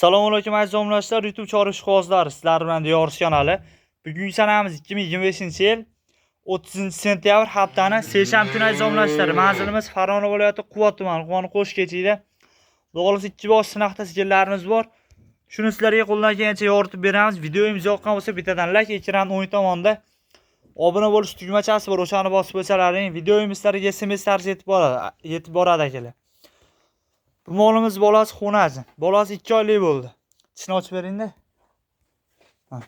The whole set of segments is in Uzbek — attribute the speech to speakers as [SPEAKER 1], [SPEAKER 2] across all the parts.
[SPEAKER 1] Assalomu alaykum aziz obunachilar, YouTube chorva ishqibozlari, sizlar bilan Diyor kanali. Bugungi sanamiz 2025-yil 30 sentyabr, haftani seshanba kuni, aziz obunachilar. Manzilimiz Farg'ona viloyati, Quva tumani, Quvani Qo'shkechida. Xudo xohlasa, ikki bosh sinoqda sigirlarimiz bor. Shuni sizlarga qo'ldan kelgancha yoritib beramiz. Videomiz yoqqan bo'lsa, bittadan like, ekran o'ng tomonda obuna bo'lish tugmachasi bor, o'shani bosib qo'ysalaring, videomiz sizlarga SMS tarzida yetib boradi akalar. Bu molimiz bolasi xo'nazi. Bolasi 2 oylik bo'ldi. Tishini ochib beringda. Ha.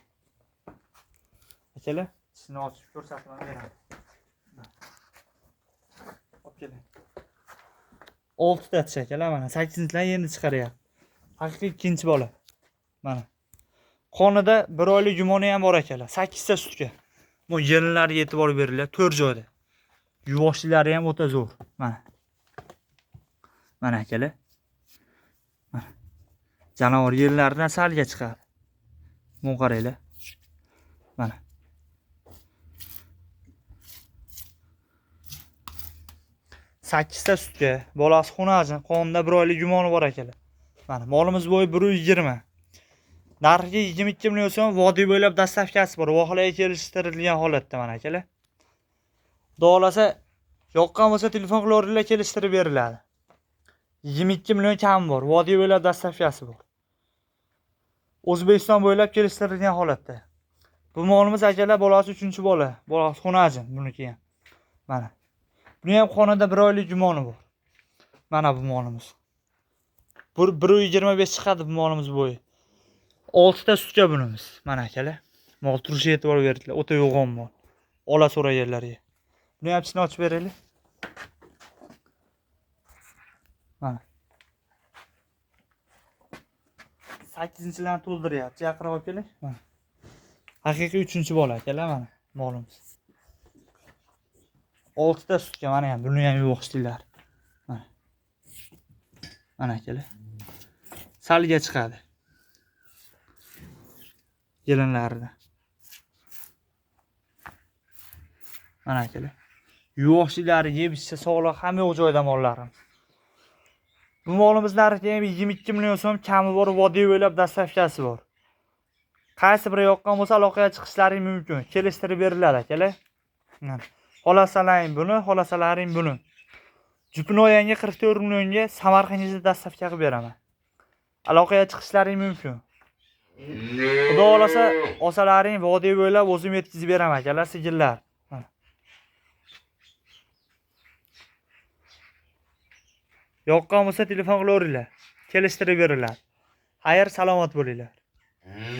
[SPEAKER 1] Akalar, tishini ochib ko'rsatib beraman. Olib keling. Oltita tish, akalar, mana 8-lar endi chiqaryapti. Haqiqiy ikkinchi bola. Mana. Qonida 1 oylik gumoni ham bor, akalar. 8 ta sutga. Bu yelinlariga e'tibor beringlar, to'rt joyda. Yuvoshlilari ham o'ta zo'r. Mana. Mana, akalar. Mana. Jonivor yellaridan salga chiqadi. Buni qaranglar. Mana. Sakkizta sutga, bolasi xunajin, qonida 1 oylik gumoni bor, akalar. Mana molimiz bo'yi 1,20. Narxiga 22 million so'm, vodiy bo'ylab доставка si bor. Vohalarga kelishtirilgan holatda, mana, akalar. Xudo xohlasa, yoqqan bo'lsa, telefon qilaveringlar, kelishtirib beriladi. 22 million kam bor. Vodiy bo'ylab доставка si bor. O'zbekiston bo'ylab kelishtirilgan holatda. Bu molimiz, akalar, bolasi 3-bola. Bolasi xunajin buniki ham. Mana. Buni ham qonida 1 oylik gumoni bor. Mana bu molimiz. 1,25 chiqadi bu molimiz bo'yi. 6 ta sutga bunimiz. Mana, akalar. Mol turishiga e'tibor beringlar. O'ta yo'g'on mol. Ola so'raganlarga. Buni ham tishini ochib beraylik. Mana. 8-larni to'ldiryapti. Yaqinroq olib keling. Mana. Haqiqiy 3-bola, akalar, mana molimiz. 6 ta sutga, mana ham buni ham yuvoshliklar. Mana. Mana, akalar. Salga chiqadi. Yelinlarida. Mana, akalar. Yuvoshliklari, yeb ichsa sog'liq hamma yo'q joyda mollarimiz. Bu molimiz narxi ham 22 million so'm, kami bor, vodiy bo'ylab доставка si bor. Qaysi biri yoqqan bo'lsa, aloqaga chiqishlaring mumkin. Kelishtirib beriladi, akalar. Mana. Xohlasalaring buni, xohlasalaring buni. Jupinoyanga 44 millionga Samarqandga доставка qilib beraman. Aloqaga chiqishlaring mumkin. Xudo xohlasa, olsalaring vodiy bo'ylab o'zim yetkazib beraman, akalar, sigirlar. Mana. Yoqqan bo'lsa, telefon qilaveringlar. Kelishtirib beriladi. Xayr, salomat bo'linglar.